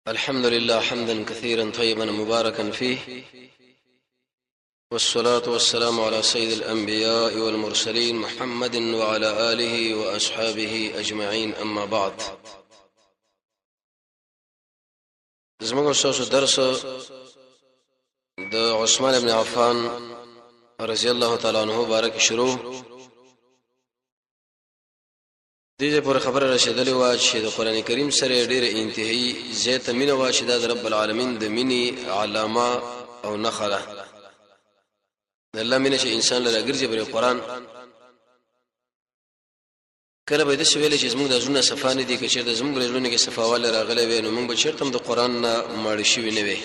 الحمد لله حمدا كثيرا طيبا مباركا فيه، والصلاة والسلام على سيد الأنبياء والمرسلين محمد وعلى آله وأصحابه أجمعين، أما بعد. زموږ استاد درس د عثمان ابن عفان رضی الله تعالی عنہ بارک شروع دې پر خبره رسیدلې و چې د قران کریم سره ډېر انتهایی زیاته مینه و چې د رب العالمین د مینې علامه او نخره ده. د الله مینه چې انسان لره ګرځي پر قران، کله به داسې ویل چې زموږ د زړونه صفا نه دي، که چېرته زموږ زړونو کې صفاوالی راغلی وی نو موږ به چېرته هم د قرآن نه ماړه شوي نه وی.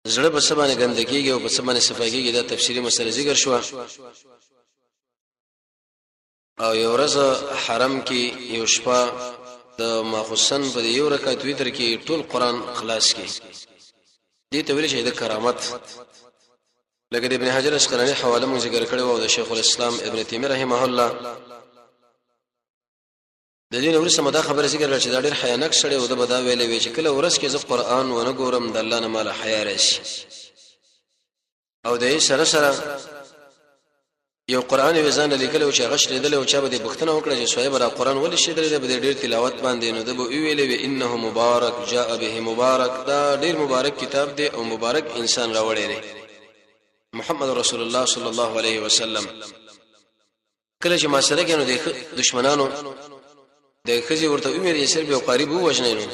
زړه په څه باندې ګنده کېږي او په څه باندې صفا کېږي، دا تفصیلي مسله ذکر شوه. او یو ورځ حرم کې یو شپه د ماخصن په یو رکعت وتر کې ټول قرآن خلاص کړي، دې ته ویل شي د کرامت. لکه د ابن حجر عسقلاني حواله مونږ ذکر کړې وه او د شیخ الاسلام ابن تیمیه رحمه الله. د دې وروسته مو دا خبره ذکر کړه چې دا ډېر حیانک سړی و، ده به دا ویلی وي چې کله ورځ کې زه قرآن ونه ګورم د الله نه ماله حیا راشي. او د سره سره یو قرآن یې ځان لیکلی و چې هغه شلېدلی و. چا به دې پوښتنه وکړه چې صاحب را قرآن ولې شلېدلی دی په دې ډېر تلاوت باندې؟ نو ده به وویلې وي انه مبارک جاء به مبارک، دا ډېر مبارک کتاب دی او مبارک انسان راوړی دی محمد رسول الله صلی الله علیه وسلم. کله چې ما سره کې نو د دشمنانو د خزي ورته ویل چې صرف یو قریب ووجنې، نو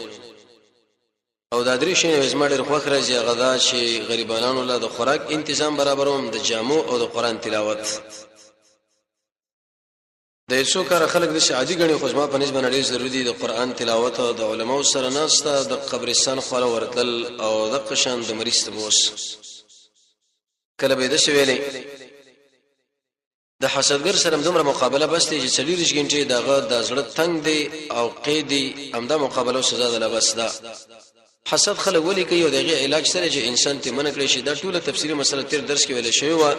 او دا درې شیونه زما ډېر خوښ راځي، هغه دا چې غریبانو له د خوراک انتظام برابروم، د جامو او د قرآن تلاوت. د څو کار خلک د عادي غني، خو زما په نسبت ډېر ضروري دي د قرآن تلاوت او د علماو سره ناسته، د قبرستان خواله ورتل او د قشان د مریض ته بوس. کله به د ویلې د حسدګر سره دومره مقابله بس دی چې 24 غنټې دغه د زړه تنگ دی او قیدی، همدا مقابله او سزا ده بس ده. حسد خلک ولي کوي او دغه علاج سره چې انسان ته منع کړي شي، دا ټوله تفصیلي مسله تیر درس کې ویل شوی و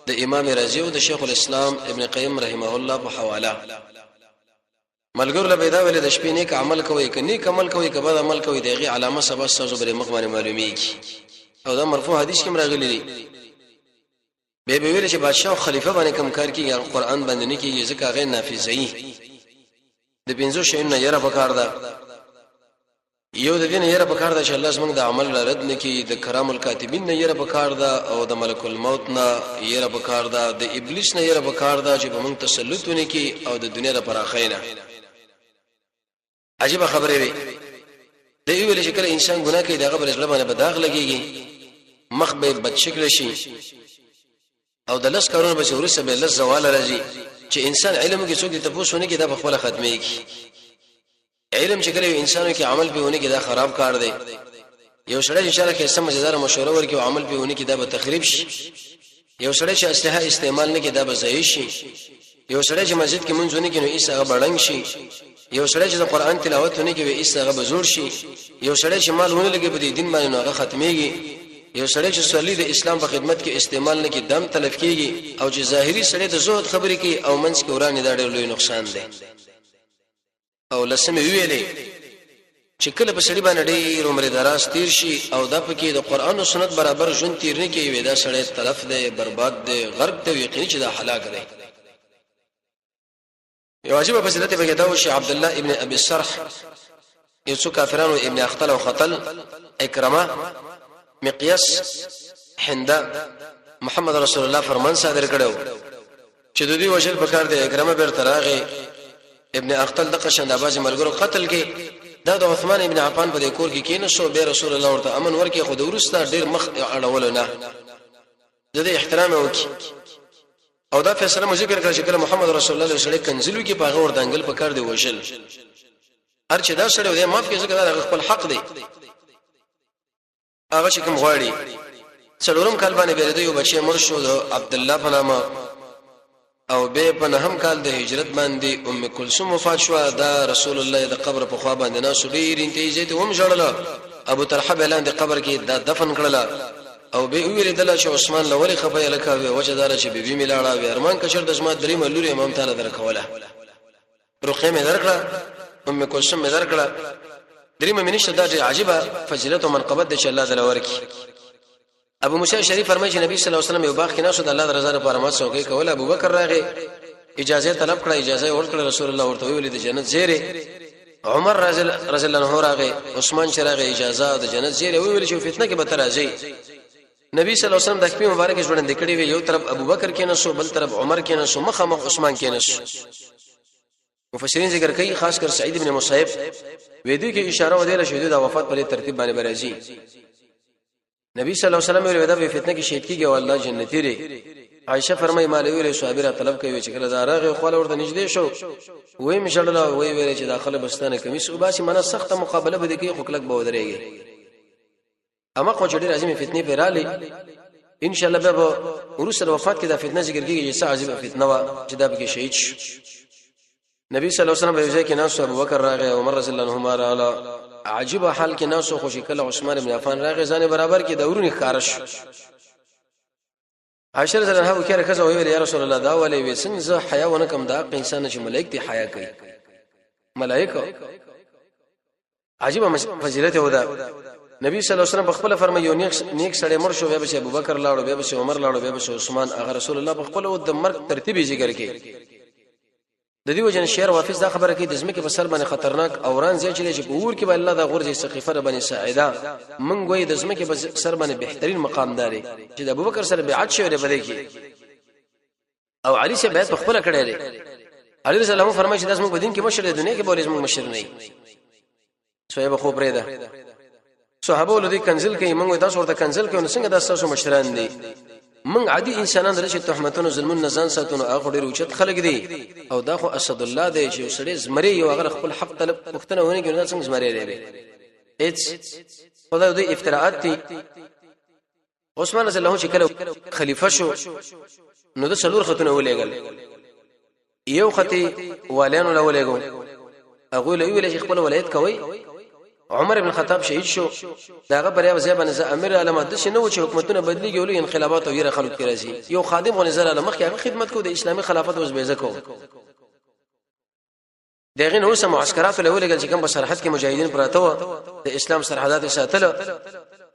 د امام رازي او د شیخ الاسلام ابن قیم رحمه الله په حواله. ملګرو له پیدا ویل د شپې نیک عمل کوي، که نیک عمل کوي که بد عمل کوي، دغه علامه سبا ستاسو بر مخ باندې معلومیږي، او دا مرفوع حدیث کې راغلی دی. به به ویل چې بادشاہ او خلیفہ باندې کم کار کیږي هغه قرآن باندې نه کیږي، ځکه هغه نافذي. د پنځو شیانو نه یره پکار ده. یو د دین یره پکار ده چې الله زموږ د عمل رد نه کړي، د کرام الکاتبین نه یره پکار ده، او د ملک الموت نه یره پکار ده، د ابلیس نه یره پکار ده چې په موږ تسلط ونه کړي، او د دنیا د پراخۍ نه. عجیب خبره وي. د ویل چې کله انسان ګناه کوي دغه بل زړه باندې بداغ لګيږي، مخ به بد شکل شي، او د لس کارونو به ورسره به لس زوال راځي. چې انسان علم کې څوک ته پوښتنه کې دا په خپل ختميږي. علم چې کله انسانو کې عمل به ونه کې دا خراب کار دی. یو سړی چې چاله کې سم مزیدار مشوره ورکړي او عمل به ونه کې دا به تخریب شي. یو سړی چې اسلحه استعمال نه کې دا به ضایع شي. یو سړی چې مسجد کې مونږ نه کې نو ایسه هغه بړنګ شي. یو سړی چې د قرآن تلاوت نه کوي ایسه هغه بزور شي. یو سړی چې مال ونه لګي په دې دین باندې نو هغه ختميږي. یو سړی چې صلی د اسلام په خدمت کې استعمال نه کې دم تلف کیږي، او چې ظاهري سړی د زهد خبرې کوي او منځ کې ورانه، دا ډېر لوی نقصان دی. او لسمې ویلې چې کله په سړي باندې ډېر عمر دراز تیر شي او دا پکې د قرآن او سنت برابر ژوند تیر نه کوي، دا سړی تلف دی، برباد دی، غرق دی، یقیني چې دا هلاک دی. یو عجیب فضیلت به دا و چې عبد الله ابن ابي السرح، یو څو کافرانو ابن اختل او خطل، اکرمه، مقیاس، حنده، محمد رسول الله فرمان صادر کړو چې د دوی وژل پکار دی. اکرمه بیرته راغی، ابن اختل د قشن د بازي ملګرو قتل کې. دا د عثمان ابن عفان په کور کې کینې به رسول الله ورته امن ورکې، خو د ورسته ډیر مخ اړولو نه د دې احترام وکي. او دا فیصله مو ذکر کړه چې کله محمد رسول الله صلی الله علیه وسلم کنزلو کې په هغه ور دنګل په کار دی وژل، هر چې دا سړی دی معاف کې، ځکه دا خپل حق دی هغه چې کوم غواړي. څلورم کال باندې به د یو بچی مړ شو د عبد الله په نامه، او به په نهم کال د هجرت باندې ام کلثوم وفات شو. دا رسول الله د قبر په خوا باندې ناس ډیر انتهایی ته هم جوړل، ابو طلحه بلان د قبر کې دا دفن کړل، او به ویل دل چې عثمان لوري خپه لکه وی وجدار چې بیبي ملاړه وی ارمان کشر د زما درې ملوري امام تعالی درکوله، رقیه مې درکړه، ام کلثوم مې درکړه. درېمه مې نشته. دا ډېر عجیبه فضیلت او منقبت دی چې الله تعالی ورکړي. ابو موسی شریف فرمایي چې نبی صلی الله علیه وسلم یو باغ کې ناسو، د الله د رضا لپاره ما څوکۍ کوله. ابو بکر راغی، اجازه طلب کړه، اجازه ورکړه. رسول الله ورته ویل د جنت زیره. عمر رضی الله عنه راغی، عثمان چې راغی، اجازه د جنت زیره ویل چې فتنه کې به ترازی. نبی صلی الله علیه وسلم د خپل مبارک ژوند کړي وی، یو طرف ابو بکر کې نسو، بل طرف عمر کې نسو، مخامخ عثمان کې نسو. مفسرین ذکر کوي، خاص کر سعید بن مسیب وې دي کې اشاره ودیله شهید د وفات پر ترتیب باندې برازي. نبی صلی الله علیه وسلم ویل دا په فتنه کې شهید کیږي او الله جنتی لري. عائشه فرمایي مال ویل صحابه را طلب کوي چې کله دا راغی خو ورته نږدې شو، وې مشړل، وې ویل چې داخله بستانه کمیس وباسي، منه سخته مقابله به کوي خو کلک به ودرېږي. اما خو چې ډېر عظیم فتنې پیرالي، ان شاء الله به ورسره وفات کې دا فتنه ذکر کیږي چې څه عظیم فتنه وا چې دا به شهید شو. نبی صلی الله علیه وسلم په ځای کې ناس، ابو بکر راغی، عمر رضی الله عنهما راغله. عجیب حال کې ناس، خو شکل عثمان بن عفان راغی، ځان برابر کې دورونی خارش. عائشه رضی الله عنها وکړه خزه ویل یا رسول الله دا ولې وې څنګه زه حیا ونه کوم دا انسان چې ملائک دی حیا کوي ملائکه. عجیب فضیلت ودا. نبی صلی الله علیه وسلم په خپل فرمایي یو نیک نیک سړی مړ شو، بیا به ابوبکر لاړو، بیا به عمر لاړو، بیا به عثمان. هغه رسول الله په خپل او د مرګ ترتیب ذکر کړي. د دې وجن شعر وافظ دا خبره کوي د زمکه په سر باندې خطرناک اوران زی چې په اور کې به الله دا غورځي سقیفه باندې ساعده. مونږ وای د زمکه په سر باندې بهترین مقام داري چې د ابوبکر سره بیعت شوی دی بده کې او علي سره بیعت په خپل کړی دی. علي رضی الله عنه فرمایي چې د زموږ په دین کې مشر دی، دنیا کې بولې زموږ مشر نه. صحابه خو پرې ده، صحابه له دې کنزل کوي، موږ تاسو ورته کنزل کوو، څنګه دا تاسو مشران دي؟ موږ عادي انسانان درې چې تهمتونو ظلمونو نه ځان ساتونو، هغه ډېر اوچت خلک دي. او دا خو اسد الله دی چې سړی زمری یو هغه خپل حق طلب پښتنه ونه کوي، څنګه زمری دی؟ هیڅ خدای دې افتراءات دي. عثمان رضی الله چې کله خلیفہ شو نو د څلور خطونه ولېګل. یو خطي والیانو له ولېګو، هغه له ویل چې خپل ولایت کوي. عمر بن خطاب شهید شو، داغه پر یو ځای باندې امیر علامه د شنو چې حکومتونه بدلیږي ولې انقلابات او یره خلک کې راځي، یو خادم غو نظر علامه مخکې هغه خدمت کو د اسلامي خلافت اوس به زکو. دغه نو سم معسكرات له ولګل چې کوم په سرحد کې مجاهدین پراته و د اسلام سرحدات ساتل.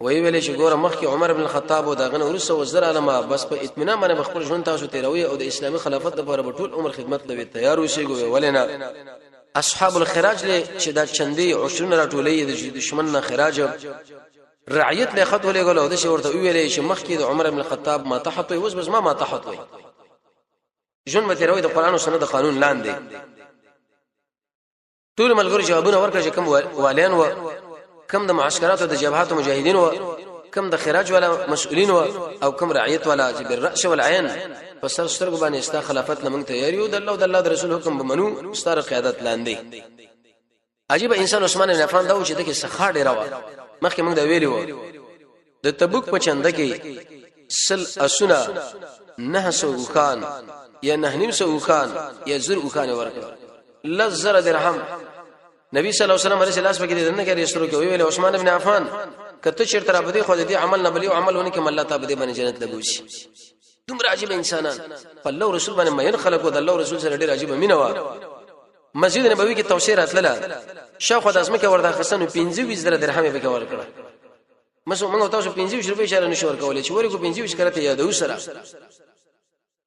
وی ویل چې ګوره مخکې عمر بن الخطاب او دغه ورسره وزر علما بس په اطمینان باندې خپل ژوند تاسو تیروي او د اسلامي خلافت لپاره به ټول عمر خدمت لوي تیار اوسئ. ولنه اصحاب الخراج له چې دا چندې عشرونه راټولې د دشمن نه خراج رعیت له خط ولېګل او د شي ورته ویلې چې مخکې د عمر بن الخطاب ما تحت وي اوس بس ما تحت وي، ژوند به تیروي د قران او سنت د قانون لاندې. ټول ملګرو جوابونه ورکړل چې کوم والیان و، کوم د معسكراتو د جبهاتو مجاهدین و، کوم د خراج والا مسؤلین و او کوم رعیت والا چې بالرأس والعين په سر سترګو باندې استا خلافت لمنګ تیاری او د الله او د الله د رسول حکم به منو ستاره قیادت لاندې. عجیب انسان عثمان بن عفان دا و چې دغه سخا ډیره و. مخکې موږ دا ویلی و د تبوک په چنده کې سل اسونه، 900 اوخان یا 950 اوخان یا 1000 اوخان ورکړ، 10,000 درهم. نبی صلی الله علیه وسلم علیه لاس پکې دنه کې ریسترو کې ویل عثمان ابن عفان کته چیرته را بده خو دې عمل نه بلی عمل ونه کې الله تعالی دې باندې جنت لګوشي. دومره عجیب انسانان په الله رسول باندې مین خلکو، د الله رسول سره ډیر عجیب مینه و. مسجد نبوي کې توسعه راتلله، شاوخوا د ازمکه ورته خسنو 25000 درهم به ورکړه. مثلا موږ تاسو 25 روپۍ شهر نشو ورکولای چې ورکو 25 کرته یادو سره.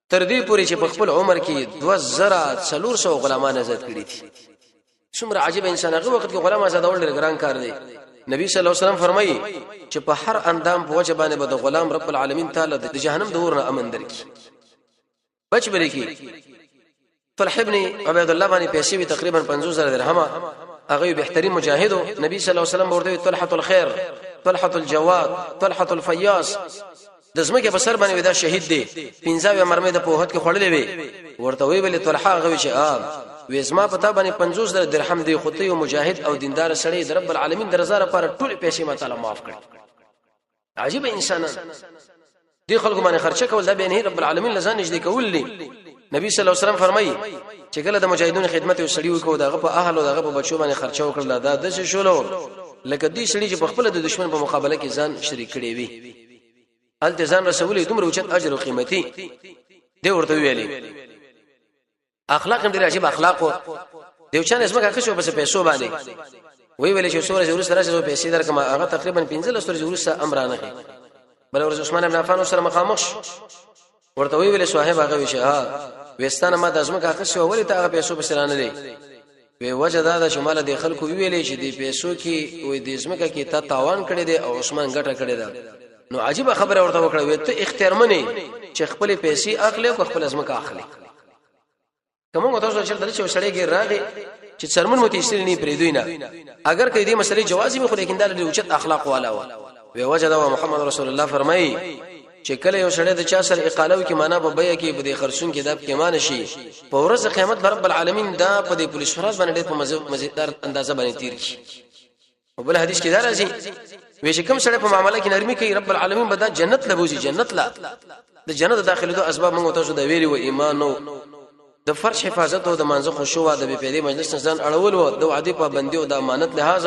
تر دې پورې چې په خپل عمر کې 2400 غلامان آزاد کړي دي. څومره عجیب انسان، هغه وخت کې غلام آزادول ډېر ګران کار دی. نبی صلی الله علیه وسلم فرمایي چې په هر اندام په وجه باندې به د غلام رب العالمین تعالی د جهنم د اور نه امن درکړي، بچ بری کی. طلحه ابن عبید الله باندې پیسې وی تقریبا 50000 درهم، هغه بهترین مجاهد. نبی صلی الله علیه وسلم ورته طلحه الخير، طلحه الجواد، طلحه الفیاض، د زمکه په سر باندې دا شهید دی. پنځه مرمه د پوهت کې خړلې وی ورته وی ویل طلحه، هغه چې ا وېزما پتا باندې 50000 درهم دی، خو ته یو مجاهد او دیندار سړی، د رب العالمین درزا لپاره ټول پیسې ما تعالی معاف کړ. عجیب انسانان دی، خلکو باندې خرچه کول دا به نه رب العالمین لزان نږدې کول دي. نبی صلی الله علیه وسلم فرمایي چې کله د مجاهدونو خدمت یو سړی وکاو، دغه په اهل او دغه په بچو باندې خرچه وکړل، دا د څه شولو لکه دې سړي چې په خپل د دشمن په مقابله کې ځان شریک کړي وي، هلته ځان رسولې، دومره اوچت اجر او قیمتي دی ورته ویلي. اخلاق هم ډیر عجیب اخلاق وو. دیو چا نه زمکه خشو پس پیسو باندې وی ویل چې څو ورځې وروسته راشه پیسې درکم. هغه تقریبا 15 ورځې وروسته امر نه بل ورځ عثمان ابن عفان سره مخامخ شو، ورته وی ویل صاحب، هغه وی چې ها وستانه ما د ازمکه اخیستې ولې ته هغه پیسو پسې رانه لې؟ وی وجه دا ده چې مال د خلکو ویلې چې د پیسو کې وې د ازمکه کې تا تاوان کړی دی او عثمان ګټه کړی ده. نو عجیب خبره ورته وکړه، وی ته اختیار منی چې خپل پیسې اخلي او خپل ازمکه اخلي؟ کوم تاسو چې دلته چې سړی ګیر راغی چې څرمن مو تیسل نه پرې دوی نه، اگر کې دې مسلې جواز به خو لیکن دا له اوچت اخلاق والا و. وی وجه دا محمد رسول الله فرمایي چې کله یو سړی د چا سره اقاله کې معنا په بیه کې په دې خرڅون کې دا پېمان شي، په ورځ قیامت رب العالمین دا په دې پولیس فرض باندې ډېر په مزیدار اندازه باندې تیر کی. او بل حدیث کې دا راځي وی چې کوم سړی په معاملې کې نرمي کوي، رب العالمین به دا جنت لبوزي. جنت لا د جنت داخلي دوه اسباب موږ تاسو د ویلي و، ایمان او د فرش حفاظت او د مانزه خشوع، د بی پیدې مجلس نه ځان اړول او د وعده پابندي او د امانت لحاظ،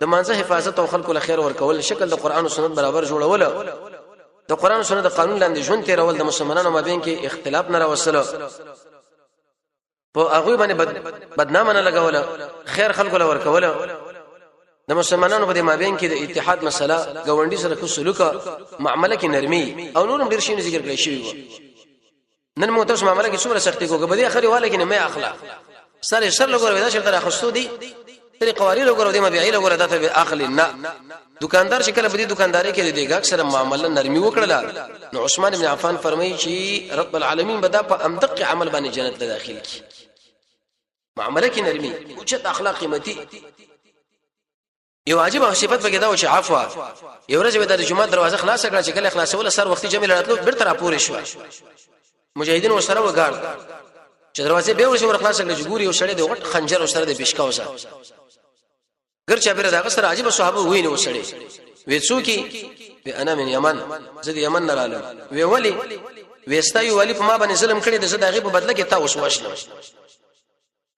د مانزه حفاظت او خلکو له خیر ورکول، شکل د قران او سنت برابر جوړول، د قران او سنت د قانون لاندې ژوند تیرول، د مسلمانانو مابین کې اختلاف نه راوستل، په هغه باندې بدنامه نه لګوله، خیر خلکو له ورکوله، د مسلمانانو په دې مابین کې د اتحاد مسله، ګاونډي سره کو سلوک، معاملې کې نرمي او نورم ډیر شي ذکر کړی شوی وو. نن موږ تاسو معاملې کې څومره سختي کوو، به دې اخري والا کې نه مې اخلا سره سر لګور ودا شرط راخستو دي ترې قواری لګور دي، ما بيعي لګور دا ته اخلي نه. دکاندار چې کله په دې دکانداري کې د ګاک سره معاملې نرمي وکړه، نو عثمان بن عفان فرمایي چې رب العالمین به دا په امدق عمل باندې جنت ته داخل کی. معاملې کې نرمي اوچت اخلاق قیمتي. یو عجیب صفت پکې دا و چې عفو، یو ورځ به د جمعه دروازه خلاص کړه، چې کله خلاصوله سر وختي جمع راتلو بیرته راپورې شو، مجاهدین وسره وګاړ چې دروازه به ورسې ور خلاص کړه، چې ګوري یو سړی د غټ خنجر وسره د پیشکاوسه ګرچا بیر دغه سره عجیب صحابه ویني وسړي. وی څوکي؟ وی انا من یمن، زه د یمن نه رالم. وی ولی؟ وی ستا یو ولی په ما باندې ظلم کړی د زه د هغې په بدله کې تا اوس وژنم.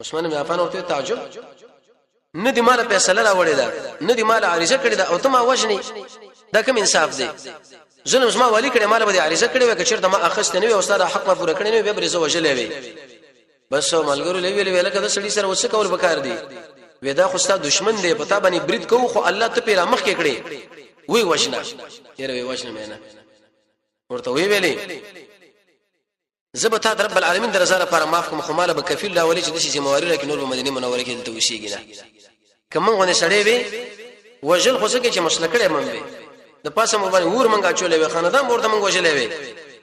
عثمان بن عفان ورته تعجب، نه دی مال فیصله راوړې ده، نه دی مال عریضه کړې ده او ته ما وژنې، دا کوم انصاف دی؟ ظلم زما ولی کړی، مال به دې عریضه کړې وای، که چېرته ما اخیستې نه وي او ستا د حق ما پوره کړی نه وي، بیا به زه وژلی وي. بس ملګرو لوي ویل لکه د سړي سره وڅ کول پکار دی. وې دا خو ستا دشمن دی، په تا باندې برید کوو، خو الله ته پیرا مخ کې کړې، وی وژنه یره، وی وژنه مې نه. ورته وی ویلې زه به تا د رب العالمین د رضا لپاره معاف کوم، خو مال به کفیل راولي چې د شي ذمہواری راکړي، نور به مدینه منوره کې دلته اوسېږي نه. که مونږ غونې سړی وي وژل خو څه کې چې مسله کړی مونږ وي د پاسه مو باندې ور مونږ اچولې وي، خاندان ورته مونږ وژلې وي.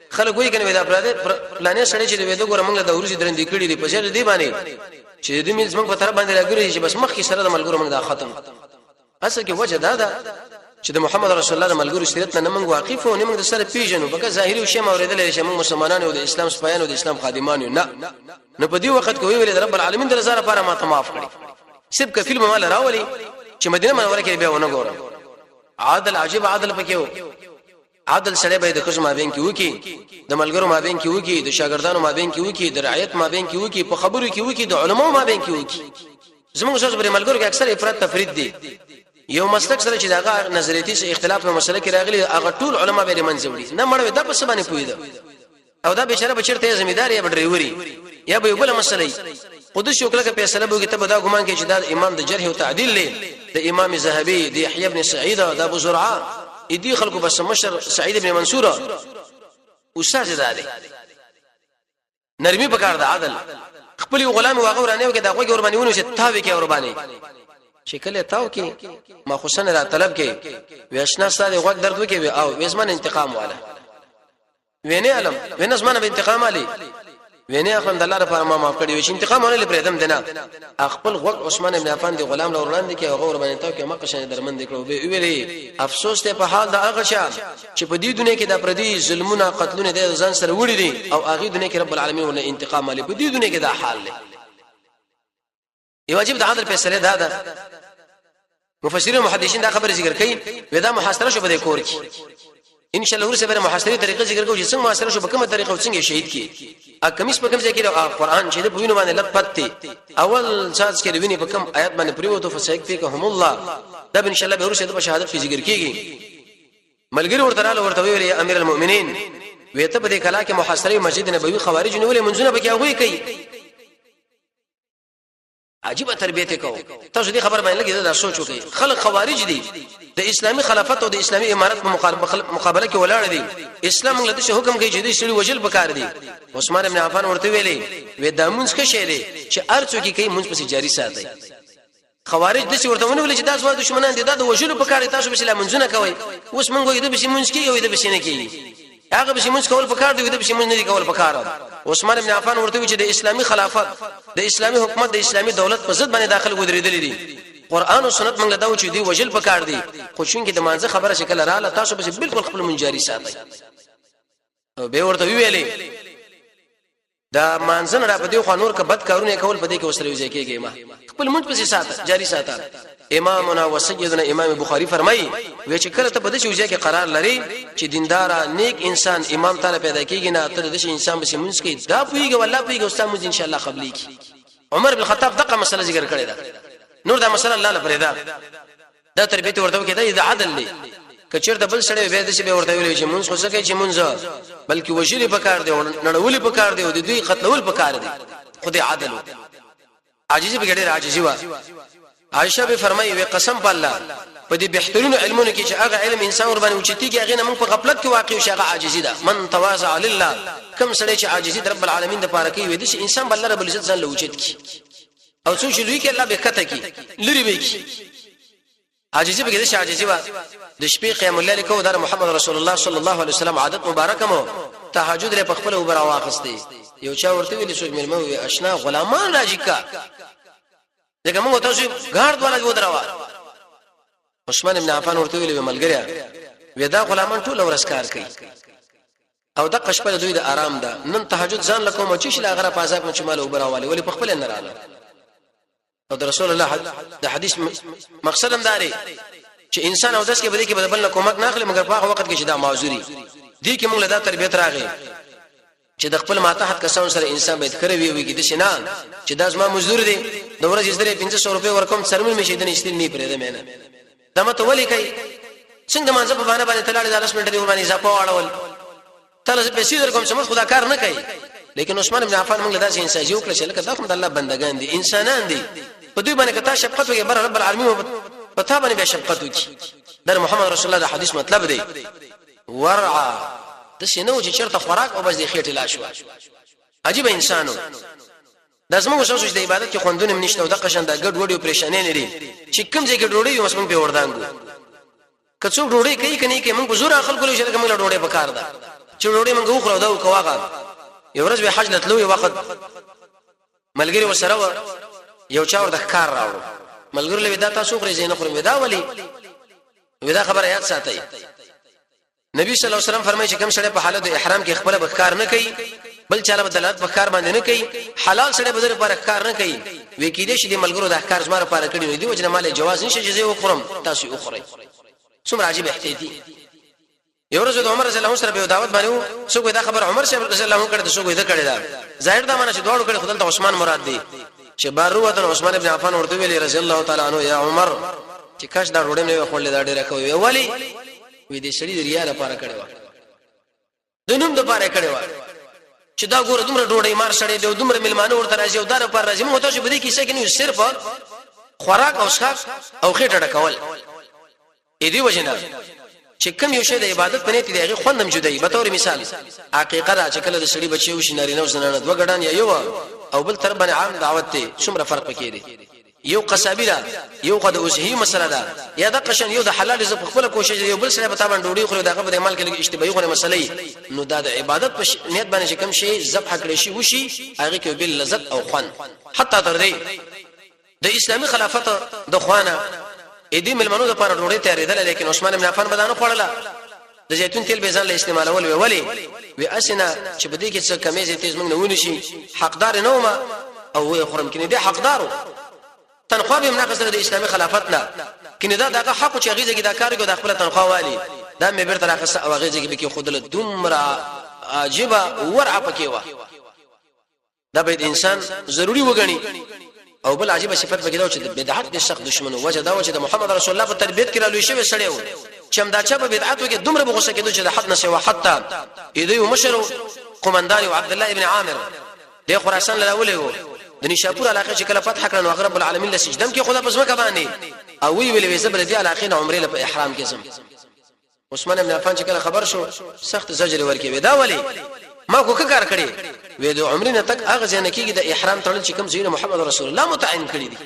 خلک وایي کنه دا پردې پلانې سړی چې وې د ګوره مونږ د ورځې درندې کړې دي، په ځای دی باندې چې د میز مونږ په طرف باندې راګوري چې بس مخ کې سره د ملګرو مونږ دا ختم. اصل کې وجه دا ده چې د محمد رسول الله د ملګرو سیرت نه موږ واقف او نه موږ د سره پیژنو، بګه ظاهري او شی اوریدل چې موږ مسلمانانو او د اسلام سپایانو د اسلام خادمانو نه. نو په دې وخت کې ویل رب العالمین د رضا لپاره ما ته معاف کړي، صرف کفیل مال راولي چې مدینه منوره کې بیا ونه ګورم. عادل، عجیب عادل پکې وو. عادل سړی به د ښځو مابین کې وکي، د ملګرو مابین کې وکي، د شاګردانو مابین کې وکي، د رعیت مابین کې وکي، په خبرو کې وکي، د علماو مابین کې وکي. زموږ اوس پر ملګرو کې اکثر افراط تفرید دي، یو مسلک سره چې دغه نظریاتي اختلاف په مسله کې راغلي، هغه ټول علما به منځ وړي نه مړوي. دا په څه باندې پوهیده؟ او دا بیچاره بچرته ذمہ یا ډرایوري یا به بل مسلې قدس یو کله فیصله بوګي، ته به دا ګمان کې چې دا امام د جرح او تعدیل لري، د امام زهبي، د یحیی ابن سعید، د ابو زرعه، دي خلکو بس مشر سعید ابن منصور استاد ده دی. نرمي پکار ده، عدل. خپل غلام واغه ورانه کې دا غوږ ور باندې ونو چې تاوي کې ور باندې چې کله تاو کې ما خصن را طلب کې ویشنا ستاره غوږ درد وکي او وزمن انتقام والا وینه علم وینه زمانه به انتقام علي وینه اخلم، د الله لپاره ما معاف کړی چې انتقام ونه لپاره دم دنا. خپل غوږ عثمان ابن عفان دی غلام لور وړاندې کې هغه ور باندې تاو کې مقشه درمند کړو، به ویلي افسوس ته په حال د هغه چا چې په دې دنیا کې د پردي ظلمونه قتلونه د ځان سره وړي دي او هغه دنیا کې رب العالمین ونه انتقام علي، په دې دنیا کې دا حال دی. یو عجیب د عدل فیصله دا ده، مفسرین محدثین دا خبره ذکر کوي، ودا محاصره شو په دې کور کې. ان شاء الله ورسره به محاصره طریقه ذکر کوو چې څنګه محاصره شو، په کومه طریقه او څنګه شهید کی. ا کمیس په کوم ځای کې قرآن چې د بوینو باندې لټ پت دی، اول ساز کې ویني په کوم آیات باندې پریوتو فسيکفيکهم الله، دا ان شاء الله به ورسره په شهادت کې ذکر کیږي. ملګری ورته رااله ورته ویل امیر المؤمنین، وی ته په دې کلا کې محاصره مسجد نبوي خوارج نیولې، منځونه پکې هغوی کوي. عجیب تربیت کو. تاسو دې خبر باندې لګی دا سوچ وکړئ، خلک خوارج دي، د اسلامي خلافت او د اسلامي امارت په مقابله کې ولاړ دي. اسلام موږ له دې حکم کوي چې دې سړي وجل پکار دي. عثمان ابن عفان ورته ویلي وې دا مونږ ښه شی دی چې ارڅو کې کوي، مونږ پسې جاری ساتي. خوارج د څه ورته ونیول چې دا زما دشمنان دي، دا د وژلو په کار، تاسو به لا منځونه کوي. اوس مونږ یې د بشي مونږ کې یو د بشي نه کیږي، هغه بشي مونږ کول پکار دی، د بشي مونږ نه کول پکار. عثمان ابن عفان ورته چې د اسلامي خلافت، د اسلامي حکومت، د اسلامي دولت په ضد باندې داخل ودرېدلې دي. قران او سنت مونږ دا و چې دی وجل پکار دي، خو چونکه د مانزه خبره شکل رااله، تاسو به بالکل خپل مونږ جاری ساتي. او به ورته ویلې دا مانځن را په دې خو نور که بد کارونه کول په دې کې وسره یوځای کېږي، ما خپل مونږ پسې ساته جاری ساته. امامنا و سیدنا امام بخاری فرمایي وی چې کله ته په دې وجه کې قرار لري چې دیندار نیک انسان امام تعالی پیدا کیږي نه، ته د دې انسان بس مونږ کې دا پویږي، والله پویږي، استاد مونږ ان شاء الله قبلي کی. عمر بن خطاب دغه مسله ذکر کړې ده، نور دا مسله الله لپاره ده. دا تربیت ورته کې دا عدل دی. کچیر د بل سړی به د څه به ورته ویل چې مونږ خو څه کوي چې مونږ بلکې وجلی پکار دی، نړولي پکار دی، او د دوی قتلول پکار دی، خو د عدل عاجزي به ډېر عاجزي وا. عائشه به فرمایي وی قسم په الله، په دې بهترینو علمونو کې چې هغه علم انسان ور باندې اوچتي کې هغه نه موږ په غفلت کې واقع شي، هغه عاجزي ده. من تواضع لله، کم سړی چې عاجزي د رب العالمین د پاره کوي، د انسان بل رب العزت ځان له اوچت کی، او څو چې لوی کې الله به کته کی لري به کی. عاجزي به کې عاجزي وا. د شپې قیام الليل کو در محمد رسول الله صلی الله علیه وسلم عادت مبارک مو، تهجد لري په خپل وبر واخستي. یو چا ورته ویل څوک مېلمه وي، اشنا غلامان راځي کا، ځکه موږ تاسو ګارد والا ودروا. عثمان ابن عفان ورته ویل ملګری وې دا غلامان ټول ورځ کار کوي او د قشپه دوی د آرام ده، نن تهجد ځان لکو مچ شي غره پازا کوم چې مال وبراواله ولې په خپل نه رااله. او د رسول الله د حدیث مقصد هم داري چې انسان او داس کې بده کې بدل نه کومک نه اخلي، مګر په هغه وخت کې چې دا معذوري دي کې موږ له دا تربیت راغی چې د خپل ماتحت کسانو سره انسان باید خره وي وي کې د شنا چې دا زما مزدور دی، د ورځې زره 500 روپۍ ورکوم، څرمن مې شي د نشتل نه پرې ده مینه دا مته ولي کوي. څنګه مانځه په باندې باندې تلاړې د 10 منټه دی ور باندې اضافه واړول، تل زه پیسې درکوم چې موږ خدا کار نه کوي. لیکن عثمان ابن عفان موږ له داسې انسان وکړ چې لکه دا هم د الله بندگان دي، انسانان دي، په دوی باندې کته شفقت وکړي، بر رب العالمین په تا باندې بیا شفقت وکړي. در محمد رسول الله د حدیث مطلب دی ورعا د سينو چې چرته خوراک او بس د خېټه لا شو. عجیب انسانو د زموږ سوچ د عبادت کې خوندونه نشته او د قشن د ګډ وډیو پریشانې نه دي چې کوم ځای کې ډوډۍ یو مسمن په وردانګو که څوک ډوډۍ کوي کني کې موږ په زور خلکو له شرکه موږ ډوډۍ پکار ده چې ډوډۍ موږ وخورو. دا وکواغه یو ورځ به حج لتلو، یو وخت ملګری وسره و، یو چا ور د ښکار راوړو، ملګری له دا تاسو خوري زینه خورم دا ولی ودا خبره یاد ساتي. نبی صلی الله علیه وسلم فرمایي چې کوم سړی په حالت د احرام کې خپل بخکار نه کوي، بل چاله بدلات بخکار باندې نه کوي، حلال سړی بدل پر ښکار نه کوي، وی کې دې شي د ملګرو د ښکار زماره پر کړی دی وجنه مال جواز نشي چې زه وخورم تاسو وخورئ. څومره عجیب احتیاطي. یو ورځ د عمر رضی الله عنه سره په دعوت باندې وو، څوک دا خبر عمر صاحب رضی الله عنه کړه، څوک دا کړی دا ظاهر دا معنی چې دواړو کړي، خدای ته عثمان مراد دی چې بارو وطن. عثمان ابن عفان ورته ویل رضی الله تعالی عنہ یا عمر چې کاش دا ډوډۍ مې خوړلې دا ډیره کوي ولی وی دې سړي د ریا لپاره کړی و، د نوم لپاره کړی و چې دا ګوره دومره ډوډۍ مار سړی دی، دومره ملمانه ورته راځي او دا لپاره راځي. موږ تاسو په دې کیسه کې نه صرف خوراک او څښاک او خېټه ډکول اې دی وجنه چې کوم یو شی د عبادت په نیت دی هغه خوندم جدای. به تور مثال عقیقه دا چې کله د سړي بچي وشي نارینه او زنانه دوه ګډان یا یو او بل تر باندې عام دعوت دی، څومره فرق پکې دی. یو قصابی ده، یو خو د اوسهي مسله ده، یا د قشن یو د حلال رزق خپل کوشش دی، یو بل سره په تابان ډوډۍ خوري دغه په مال کې لږ اشتباهي غو مسلې. نو دا د عبادت په نیت باندې چې کوم شی ذبح کړي شي وشي هغه کې بل لذت او خوند. حتی تر دې د اسلامي خلافت د خوانه اې دې ملمنو د پاره ډوډۍ تیارېدله، لیکن عثمان بن عفان بدانه خوړله، د زیتون تیل به ځان له استعمالول وی ولی وی اسنه چې په دې کې څه کمې زیتې زمونږ نه ونی شي، حقدار نه ومه او وی خورم کینې دې حقدارو تنخوا به نه خسره د اسلامي خلافت نه کینې دا دغه حق چې هغه ځکه دا کار کوي د خپل تنخوا والی دا مې بیرته راخسته او هغه ځکه به کې خودله دومره عجیبه ورعه پکې و. دا باید انسان ضروری وګڼي. او بل عجیب صفت پکې دا چې د بدعت د سخت دشمن وجه دا و چې د محمد رسول الله په تربیت کې را لوی شوی سړی و چې هم دا چا په بدعتو کې دومره بغوسه کېدو چې د حد نه سوا. حتی اې دوی مشر قومندان عبد الله ابن عامر د خراسان لاولې وو، د نشاپور علاقه چې کله فتح کړه، نو هغه رب العالمین له سجدم کې خدا پس مکه باندې او وی ویلې زبر دې علاقې نه عمره له احرام کې زم. عثمان ابن عفان چې کله خبر شو، سخت زجر ورکې، وی دا ولی ما کو کار کړی؟ وی د عمرې نه تک هغه ځای نه کېږي، د احرام تړل چې کوم ځای محمد رسول الله متعین کړی دي.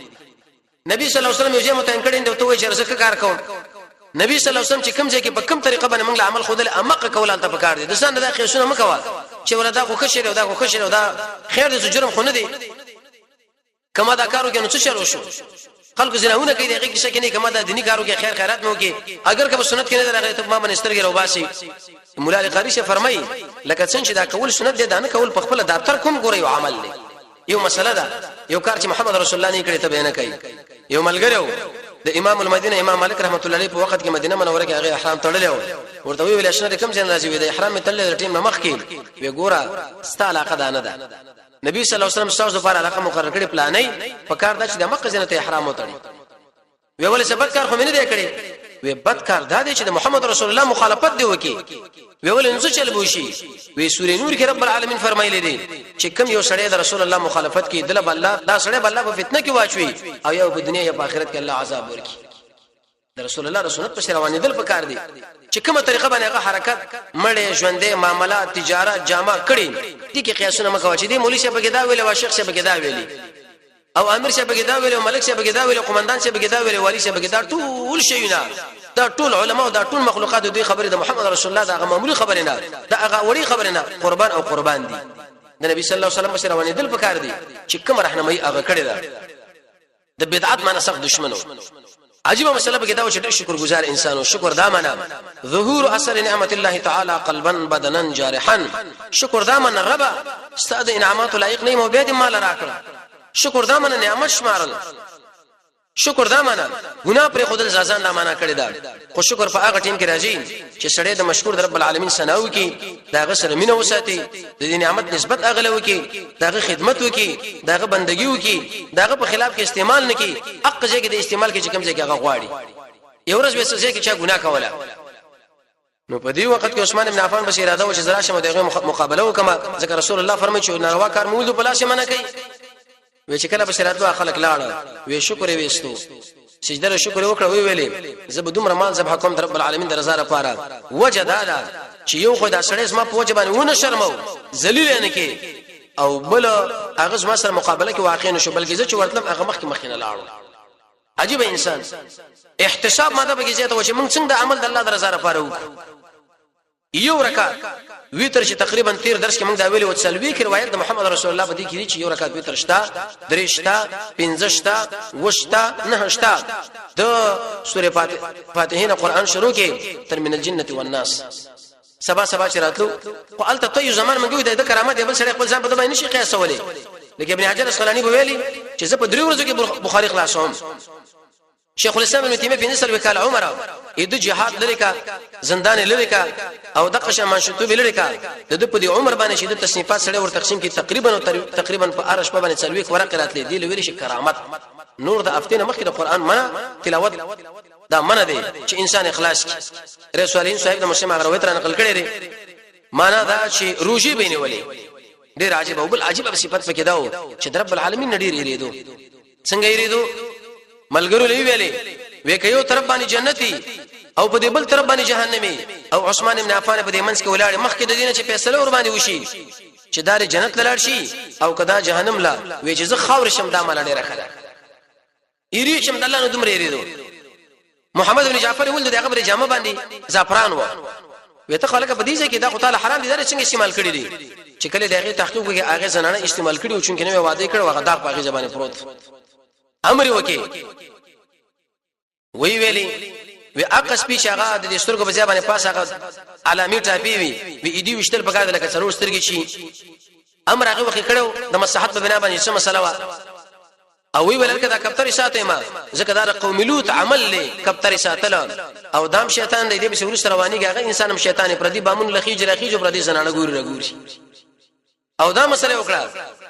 نبی صلی الله علیه وسلم یو ځای متعین کړی دی، ته وایې چې زه کار کوم. نبی صلی الله علیه وسلم چې کوم ځای کې په کوم طریقه باندې موږ عمل خودل امقه کول ته پکار دي. د ځان دا قیاسونه مکوا چې ولا دا خو خشر او دا خو خشر او دا خیر دې، جرم خو نه دی. کما دا کارو کې نو څه شروع شو؟ خلکو زناونه کوي، دغه کیسه کې نه. کما دا دینی کارو کې خیر خیرات مو کې، اگر که سنت کې نه راغلی، ته ما باندې سترګې راوباسي. مولا علی قاری شه فرمایي، لکه څنګه چې دا کول سنت دی، دا نه کول په خپل دفتر کوم ګوري یو عمل دی، یو مسله ده، یو کار چې محمد رسول الله نه کړی ته به نه کوي. یو ملګری د امام المدینه امام مالک رحمت الله علیه په وخت کې مدینه منوره کې هغه احرام تړلی و. ورته ویل شنه کوم ځای راځي؟ وی د احرام تړلی د ټیم مخ کې. وی ګوره، ستا علاقه ده نه ده، نبی صلی الله علیه وسلم ستاسو لپاره علاقه مقرر کړې پلانې، په کار دا چې د مکه ځنه ته احرام وتړي. وی ولې؟ څه بد کار خو مې نه دی کړی. وی بد کار دا دی چې د محمد رسول الله مخالفت دی وکي. وی ولې؟ نو څه چل بوشي؟ وی سورې نور کې رب العالمین فرمایلی دی چې کم یو سړی د رسول الله مخالفت کوي، دله الله دا سړی بل په فتنه کې واچوي او یو په دنیا یا په آخرت کې الله عذاب ورکړي. د رسول الله رسولت په روانې دل پکار دي چې کومه طریقه باندې هغه حرکت، مړې، ژوندې، معاملات، تجارت، جامه کړي دي، کې قیاسونه مکو چې دی مولوی صاحب کې دا ویل او شیخ صاحب کې دا ویلي او امیر صاحب کې دا ویل او ملک صاحب کې دا ویل، قومندان صاحب کې دا ویل، والی صاحب کې دا. ټول شیونه، دا ټول علما او دا ټول مخلوقات، دوی خبره د محمد رسول الله دا معمولی خبره نه، دا هغه وړي خبره نه، قربان او قربان دي. د نبی صلی الله علیه وسلم سره روانې دل پکار دي چې کوم راهنمایي هغه کړی ده. د بدعت معنی سخت دشمنو. عجیب مسله به دا چې ډېر شکر گزار انسانو. شکر دا معنا ظهور اثر نعمت الله تعالی قلبا بدنا جارحا. شکر دا معنا ربا استاد انعامات لایق نه مو به دې مال راکړه. شکر دا معنا نعمت شمارل. شکر دا معنا ګناه پر خودل. ځان دا معنا کړی دا. خو شکر په هغه ټیم کې راځي چې سړی د مشکور د رب العالمین ثنا وکي، دا غ سره مینه وساتي، د دې نعمت نسبت اغله وکي، داغه خدمت وکي، داغه بندگی وکي، داغه په خلاف کې استعمال نکي، حق ځای کې د استعمال کې چې کوم ځای کې هغه غواړي. یو ورځ به څه کې چا ګناه کوله، نو په دې وخت کې عثمان ابن عفان بس اراده و چې زرا شمه دغه مقابله وکما، ځکه رسول الله فرمایي چې ناروا کار مول په لاس منه کوي. وی چې کله به راتلو خلک لاړ، وی شکر ویستو، سجده شکر وکړه. وی ویلې زه به دومره مال ذبح کوم د رب العالمین د رضا لپاره، وجه دا ده چې یو خو دا سړی زما په وجه باندې ونه شرمو، ذلیل نه کې، او بل هغه زما سره مقابله کې واقع نشو، بلکې زه چې ورتلم هغه مخکې مخکې نه لاړو. عجیب انسان. احتساب ماده به کې زیاته و چې موږ څنګه د عمل د الله د رضا لپاره وکړو. یو رکعت وتر چې تقریبا تیر درس کې موږ دا ویلو، څلوي کې روایت د محمد رسول الله په دې کې چې یو رکعت وتر شته، درې شته، پنځه شته، وشته، نه شته. د سورې فاتحه نه قران شروع کې تر من الجنه والناس. سبا سبا چې راتلو خو الته ته یو زمان موږ د کرامت بل سره خپل ځان په دبای نشي قیاسولې. لکه ابن حجر عسقلاني به ویلي چې زه په درې ورځو کې بخاري خلاصوم. شیخ الاسلام ابن تیمیه 45 کال عمر اې د جهاد لري کا، زندان لري کا او د قشم منشتوب لري کا، د په دې عمر باندې چې د تصنیفات سره ور تقسیم کی، تقریبا تقریبا په ارش په باندې څلوي ورق راتلې دی لویل شي کرامت. نور د افتینه مخکې د قران منه تلاوت دا منه دی چې انسان اخلاص کی. رسول صاحب د مسلم هغه روایت را نقل کړی دی، معنا دا چې روزي به نیولې. ډیر عجیب او بل عجیب صفت پکې داو چې رب العالمین ډیر یریدو. څنګه یریدو؟ ملګرو لوي ویلې وې که یو طرف باندې جنتي او په دې بل طرف باندې جهنمي او عثمان ابن عفان په دې منځ کې ولاړ، مخکې د دینه چې فیصله ور باندې وشي چې دار جنت لاړ شي او کدا جهنم لا، وې چې زه خاور شم دا مال ډیره خره ایری شم د الله. نو دومره یریدو. محمد بن جعفر ولد دغه بر جامه باندې زعفران و، وې ته خلک په دې ځای کې دا خو تعالی حرام دي، دا څنګه استعمال کړی دي؟ چې کله دغه تحقیق وکړي، هغه زنانه استعمال کړي او چونکه نوې واده کړو، هغه داغ په هغه ځبانه پروت. امر وکي وی ویلی وی اقص پیچ هغه د سترګو په ځای باندې پاس هغه علامې ټاپی وی، وی ایدی وشتل پکار لکه څلور سترګې شي. امر هغه وخت کړو د مصلحت په بنا باندې څه مسله وا. او وی ولکه دا کپتر ساته ما، ځکه دا قوم لوط عمل له کپتر ساتل او دام شیطان دی، دې به ورسره رواني، هغه انسان هم شیطان پردي بامون لخیج لخیج پردي زنانه ګوري راګوري. او دا مسله وکړه،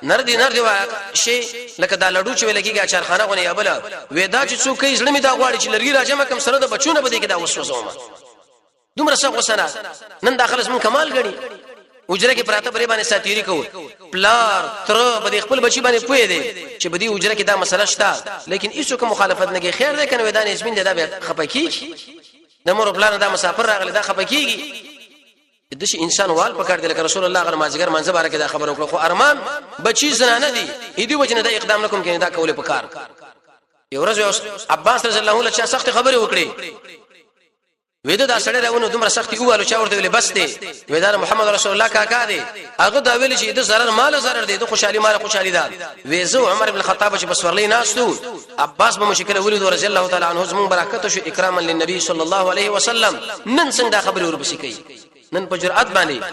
نر دی نر دی وا شي لکه دا لډو چې لګیږي اچارخانه غونې یا بل، وې دا چې څوک یې زړه می دا غواړي چې لرګي راجمه کم سره د بچونه به دې کې دا وسوځوم. دومره څه غوسنه نن داخله من کمال غړي. حجره کې پراته پرې باندې ساتيري کو، پلار تر به خپل بچی باندې پوي دي چې په دې حجره کې دا مسله شته، لیکن هیڅ کوم مخالفت نه کوي. خیر دی کنه، ودان اسمین دا به خپکی د مور پلار دا مسافر راغلی، دا خپکیږي. د شي انسان وال پکړ دی، لکه رسول الله غره مازیګر منځ باره کې دا خبر وکړه. خو ارمان بچی زنانه دي، اې دی وجنه دا اقدام نکوم کې دا کوله پکار. یو ورځ عباس رضی الله عنه چا سخت خبرې وکړي، وېده دا سړی راونه دومره سختي ووالو، چا ورته ویل بس دی، وېدا محمد رسول الله کاکا دی. هغه دا ویل چې د zarar مال zarar دی، د خوشحالي مال خوشحالي ده. وېزو عمر بن الخطاب چې بسورلی ناستو، عباس به مشکله ولید رضی الله تعالی عنه، زمون برکت شو اکراما للنبي صلی الله علیه وسلم. نن څنګه دا خبرې ورپسې کوي؟ نن په جرأت باندې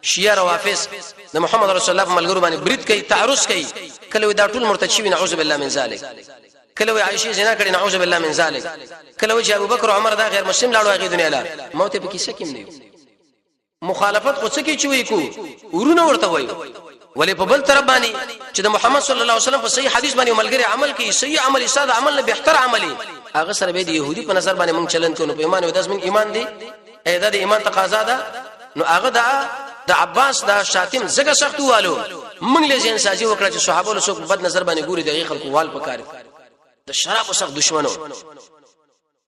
شیعه روافض د محمد رسول الله په ملګرو باندې برید کوي، تعرض کوي. کله دا ټول مرتد شي، نعوذ بالله من ذلک. کله وی عائشه زنا کړي، نعوذ بالله من ذلک. کله وی چې ابوبکر عمر دا غیر مسلم لاړو هغه دنیا لا موت په کیسه کې نه. مخالفت خو څه کې چې وی کو ورونه ورته وای، ولې په بل طرف باندې چې د محمد صلی الله علیه وسلم په صحیح حدیث باندې ملګری عمل کوي، صحیح عمل ساده عمل نه بهتر عملي، هغه سره به د يهودي په نظر باندې مونږ چلن کوو. په ایمان او داس مونږ ایمان دی، اې دا د ایمان تقاضا ده. نو هغه دا د عباس دا شاتم زګه سخت والو، مونږ له ځین سازي وکړه چې صحابه له څوک بد نظر باندې ګوري، دغه خلکو وال پکاره د شراب سخت دشمنو.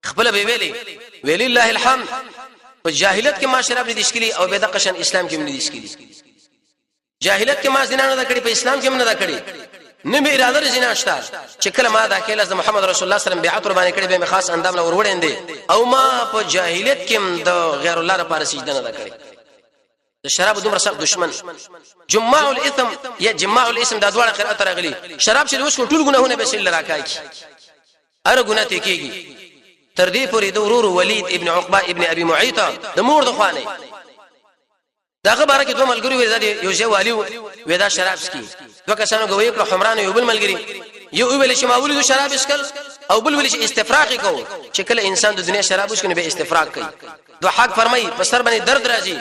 خپل به ویلي ویلی الله الحمد، په جاهلیت کې ما شراب نه دي شکلي او به د قشن اسلام کې نه دي شکلي. جاهلیت کې ما زنا نه کړې، په اسلام کې نه کړې، نه مې اراده زنا شته. چې کله ما دا کېله د محمد رسول الله صلی الله علیه وسلم بیعت ور باندې کړې، به مې خاص اندام له وروړېندې، او ما په جاهلیت کې د غیر الله لپاره سجده نه کړې. د شراب دومره سخت دشمن، جماع الاثم یا جماع الاسم، دا دواړه قرات راغلي. شراب چې وښکو ټول ګناهونه به سل راکاږي، هر ګناه ته کیږي. تر دې پورې د ورور ولید ابن عقبه ابن ابي معيط د مور د خوانه داغه باره کې دوه ملګري وې، دا یو ځای والی وې، دا شراب سکي. دوه کسانو ګوي کړ، حمران یو بل ملګری، یو ویل چې ما ولید شراب اسکل، او بل ویل چې استفراق کو، چې کله انسان د دنیا شراب وڅکي به استفراق کوي. ضحاک فرمای په سر باندې درد راځي،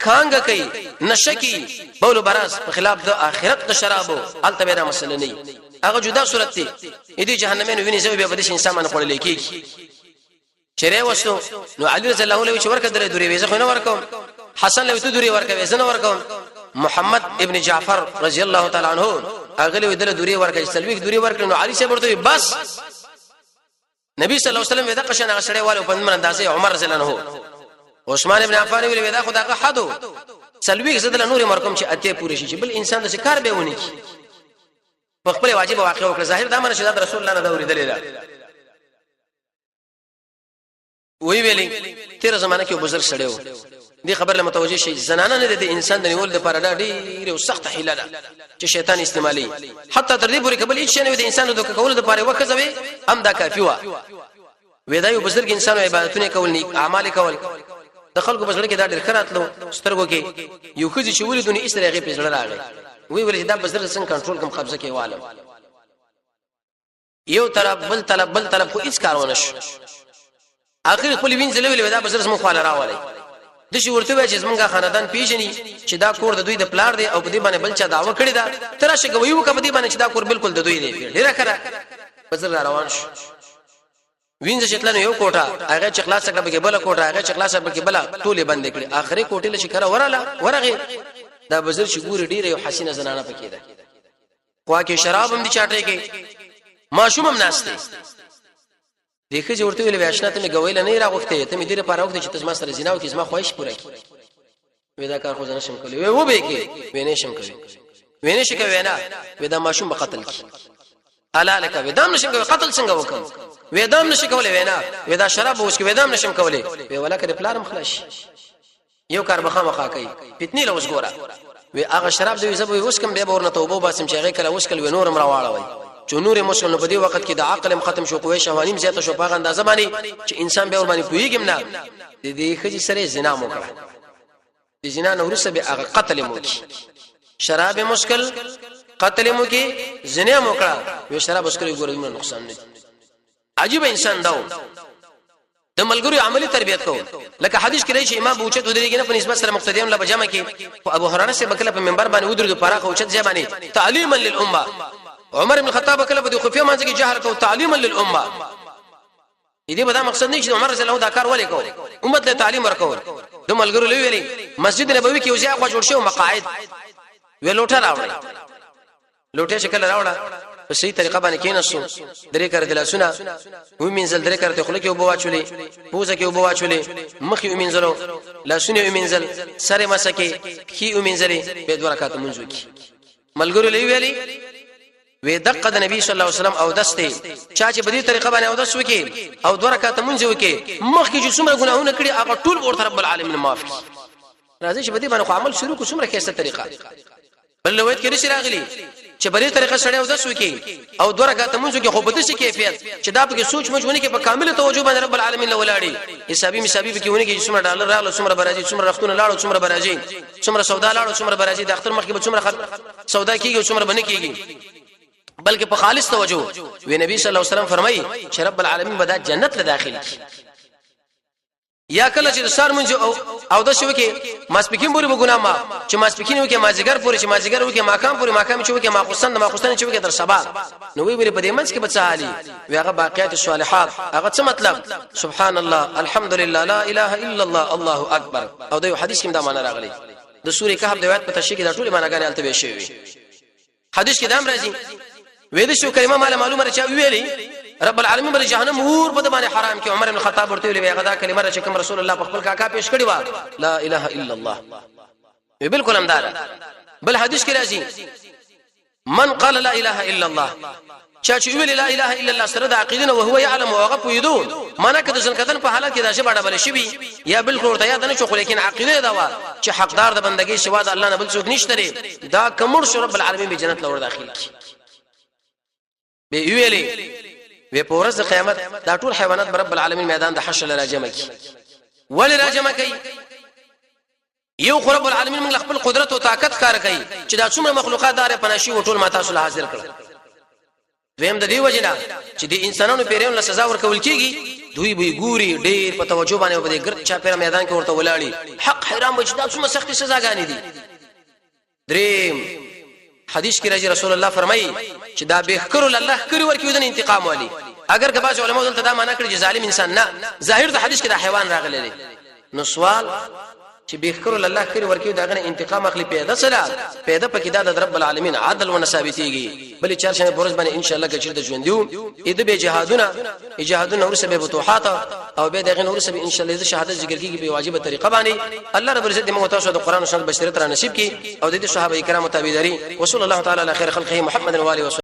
کانګ کوي، نشه کوي، بول براز. په خلاف د آخرت د شرابو الته به دا مسله نه، هغه جدا صورت دی. دې جهنمین ویني زو به بدش انسان باندې خړلې کیږي. چیرې وسو نو علی رضی الله عنه چې ورکه درې درې وې، زه خو نه ورکوم. حسن له ته درې ورکوي، زه نه ورکوم. محمد ابن جعفر رضی الله تعالی عنہ اغلی ودل درې ورکړي، سلويک درې ورکړي. نو علي صاحب ورته بس نبی صلی الله علیه وسلم دا قشن هغه سړی والو په اندازې عمر رضی الله عنه، عثمان ابن عفان ویل دا خدای حدو سلويک زدل نور مرکم چې اته پوره شي، چې بل انسان د کار به ونی کی. په خپل واجب واقع وکړه. ظاهر دا منه چې دا رسول الله نه دا ورېدلې ده. وی ویلې تیر زمانه کې بزرگ سړی و. دې خبر له متوجه شي، زنانه نه د انسان د نیول لپاره دا ډیر او سخت حیله ده چې شیطان استعمالي. حتی تر دې پورې کبل هیڅ نه د انسان د کولو لپاره وخزوي هم دا کافی و. وې دا یو بزرگ انسان، عبادتونه کول، نیک اعمال کول، د خلکو په زړه کې دا ډیر خراتلو سترګو کې. یو خځې چې ولیدونه ایسره هغه په زړه راغی، وی ویل دا بزرگ څنګه کنټرول کوم، قبضه کې والم. یو طرف بل طرف بل طرف، خو هیڅ کار ونه شو. اخر خپل وینځ لوي، دا بزرگ مو خواله راولي. د شي ورته وای چې زمونږه خاندان پیژني چې دا کور د دوی د پلار دی، او په دې باندې بل چا داوا کړی دا تر شي کوي وکړه په دې باندې چې دا کور بالکل د دوی دی. ډیره کړه بزرگ روان شو. وینځ چې تلنو یو کوټه هغه چې خلاص کړه، به بل کوټه هغه چې خلاص کړه، به بل، ټوله بند کړي. اخري کوټه له شکره وراله ورغه، دا بزرگ چې ګوري ډیره یو حسینه زنانه پکې ده، خوا کې شراب هم دي، چاټه کې ماشوم هم ناشته دی. خځه ورته ویل اشنا ته مې ګویل نه راغوښته، ته مې دې لپاره وخت چې ته زما سره زنا وکې، زما خواهش پوره کړي. وې دا کار خو زه نشم کولی. وې و به کې وې نه شم کولی، وې نه شي کوي نه. وې دا ماشوم به قتل کی الا لک. وې دام نشم کوي، قتل څنګه وکم؟ وې دام نشي کولی. وې نه، وې دا شراب اوس کې وې دام نشم کولی. وې ولکه د پلارم خلاص یو کار به خامخا کوي، فتنې له اوس ګوره. وی هغه شراب دی زه به اوس کوم، به ورنه توبه باسم چې هغه کله اوس کله نورم راواړوي چې نور مسلم. نو په دې وخت کې د عقل ختم شو، قوه شهوانیم زیاته شو، په هغه اندازه باندې چې انسان به ور باندې پوهیږم نه. د دې خځې سره زنا مو کړه، د زنا نو ورسره به هغه قتل مو کی، شراب مشکل قتل مو کی، زنا مو کړه. وی شراب اوس کله ګورې نقصان نه. عجیب انسان داو، د ملګرو عملی تربیت کو. لکه حدیث کې راځي امام بوچت ودرېږي نه په نسبت سره مقتدیان له جمع کې، خو ابو هريره سه بکله په منبر باندې ودرېد پراخه اوچت ځای باندې تعلیما للامه. عمر بن الخطاب کله په خفیه مانځ کې جهر کو تعلیما للامه. دې به دا مقصد نه چې عمر رضی الله دا کار ولې کو، امت له تعلیم ورکول. د ملګرو لوی ویلي مسجد نبوي کې یو ځای خو جوړ شو مقاعد، وی لوټه راوړی. لوټه شکل راوړه، په صحیح طریقه باندې کیناستو، درې کړه دلاسونه و منزل، درې کړه خله کې وبو واچولې، پوزه کې وبو واچولې، مخ یې ومنځلو، لاسونه یې ومنځل، سره مسکه کی ومنځلې، به دوه رکعات منځ وکي. ملګرو لوی ویلي وی دقه د نبی صلی الله علیه وسلم او دسته، چا چې په دې طریقه باندې او دس وکي او دوه رکعات مونږ وکي، مخکې چې څومره ګناهونه کړي هغه ټول ورته رب العالمین معاف کړي. راځي چې په دې باندې عمل شروع کو، څومره ښه طریقه. بل روایت کې راشي راغلي چې په دې طریقه سره او دس وکي او دوه رکعات مونږ وکي، خو په دې کیفیت چې دا په سوچ مونږ ونه کې په کامل توجه باندې رب العالمین له ولاړی، حسابي مسابي به کې ونه کې څومره ډالر راغله، څومره برازي، څومره رختونه لاړو، څومره برازي، څومره سودا لاړو، څومره برازي، د اختر مخکې به څومره سودا کیږي، څومره بنه کیږي، بلکې په خالص توجه. وی نبی صلی الله علیه وسلم فرمایي چې رب العالمین به دا جنت له داخل کی. یا کله چې سار مونږ او د شو کې ماسپکین پورې وګنا، ما چې ماسپکین وکي مازیګر پورې، چې مازیګر وکي ماکام پورې، ماکام چې وکي ماخوستن، ماخوستن چې وکي تر سبا. نو وی ویل په دې منځ کې بچا حالي وی هغه باقیات الصالحات، هغه څه مطلب؟ سبحان الله، الحمدلله، لا اله الا الله، الله اکبر. او د حدیث کې دا معنی راغلی، د سورې کهف د آیات په تشریح کې دا ټول معناګانې الته به شوی. حدیث کې دام راځي، وې د شو کلمه مال معلومه را چا ویلي رب العالمین بل جهنم ور په باندې حرام کې. عمر بن خطاب ورته ویل هغه دا کلمه چې کوم رسول الله په خپل کاکا پیش کړی و، لا اله الا الله، بالکل هم دار. بل حدیث کې راځي من قال لا اله الا الله، چا چې ویل لا اله الا الله سره د عقیده او هو يعلم او هغه پویدو، معنا کده ځن کدن په حالت کې دا ژبه ډبل شي یا بالکل ورته یاد نه شو، خو لیکن عقیده دا وا چې حقدار د بندګۍ سوا د الله نه بل څوک نشته، دا کمر شو رب العالمین به جنت لور داخل کی. به ویلې وی په ورځ قیامت دا ټول حیوانات رب العالمین میدان د حشر راجمه کی. ولې راجمه کوي؟ یو خو رب العالمین موږ خپل قدرت او طاقت کار کوي چې دا څومره مخلوقات دار پناشي و ټول ما تاسو له حاضر کړل. دویم د دې وجنه چې د انسانانو پیریانو له سزا ورکول کیږي، دوی به ګوري ډیر په توجه باندې به ګرد چا پیر میدان کې ورته ولاړی، حق حیران به چې دا څومره سختې سزاګانې دي. دریم حدیث کې راځي رسول الله فرمایي چې دا به خکرو الله خکري ورکوي د انتقام والی. اگر که بعض علماء دلته دا معنی کړی چې ظالم انسان نه، ظاهر د حدیث کې دا حیوان راغلی دی. نو سوال چې به خکرو الله خکري ورکوي دا غنه انتقام اخلي، پیدا سره پیدا پکې دا د رب العالمین عدل و ثابتېږي. بلې چهارشنبه ورځ باندې ان شاء الله کچې د ژوند دیو اې د به جهادونه جهادونه ورسره به فتوحات او به دغه ورسره به ان شاء الله د شهادت ذکر کیږي په واجبه طریقه باندې. الله رب العزت موږ تاسو د قران او سنت بشریت را نصیب کړي او د دې صحابه کرامو تابعداري. وصلی الله تعالی علی خیر خلقه محمد و آله.